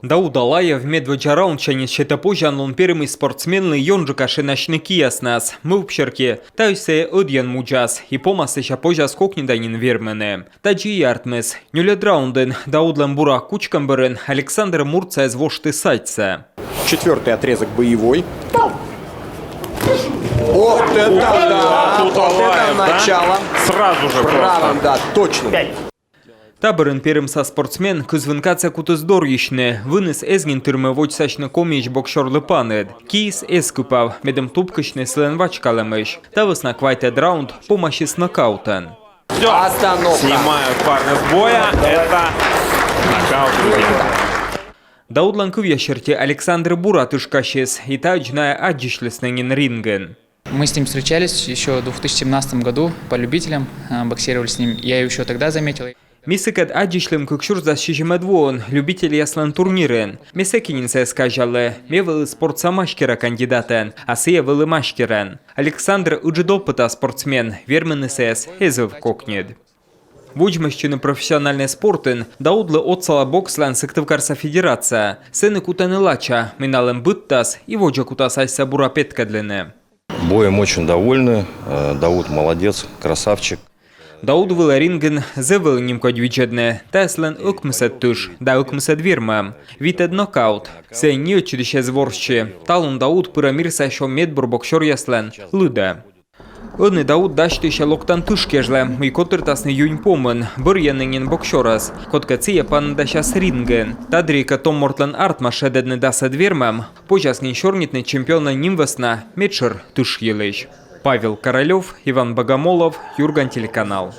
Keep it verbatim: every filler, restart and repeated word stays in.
Дауд Алаев медводдза раундсянь сетӧ позянлун пермись спортсменлы ёнджыка шенасьны кияснас. Мӧвп серти, таысь сійӧ ӧдйӧн мудзас и помас сэсся позяс кокньыда нин вермыны. Тадзи и артмис. Нёльӧд раундын Даудлӧн бура кучкӧм бӧрын Александр муртса эз вошты садьсӧ. Четвертый отрезок боевой. Вот это да! Тут Алаев, да? Сразу же Правом, просто. Да, точно. Та бӧрын пермса спортсмен кызвын кадсӧ кутіс дорйысьны, выныс эз нин тырмы водзсасьны Комиысь боксёрлы паныд. Киыс эз кыпав, медым тупкысьны сылӧн вачкалӧмысь. Та вӧсна квайтӧд раунд помасис нокаутӧн. Все, Остановка. Снимают парня с боя. Это нокаут. Даудлӧн кывъяс серти, Александр бура тышкасис, и таӧдз найӧ аддзысьлісны нин рингын. Мы с ним встречались еще в две тысячи семнадцатом году по любителям, э, боксировали с ним. Я его еще тогда заметил. Ми сыкӧд аддзысьлім кык сюрс дас сизимӧд воын любительяслӧн турнирын. Ме сэки нин сійӧс казялі, ме вӧлі спортса мастера кандидатӧн, а сійӧ вӧлі мастерӧн. Александр ыджыд опыта спортсмен, вермыны сійӧс эз вӧв кокньыд. Водзмӧстчыны профессиональнӧй спортын Даудлы отсалӧ бокслӧн Сыктывкарса федерация. Сэні кутӧны лача, мый налӧн быдтас и водзӧ кутас асьсӧ бура петкӧдлыны. Боем очень довольны. Э, Дауд молодец, красавчик. Дауд вылӧ рингын зэв вӧлі нимкодь видзӧдны. Тайӧ сылӧн ӧкмысӧд тыш да ӧкмысӧд вермӧм. Витӧд нокаут. Сійӧ ни ӧтчыдысь эз ворсьы. Талун Дауд пырӧ мирса сё медбур боксёръяслӧн лыдӧ. Ӧні Дауд дасьтысьӧ локтан тыш кежлӧ, мый котыртасны юнь помын. Бӧрйӧны нин боксёрӧс, кодкӧ сійӧ паныдасяс рингын. Та дырйи кӧ том мортлӧн артмас шедӧдны дасӧд вермӧм, позяс нин сёрнитны чемпионлӧн ним вӧсна медшӧр тыш йылысь. Павел Королёв, Иван Богомолов, Юрган телеканал.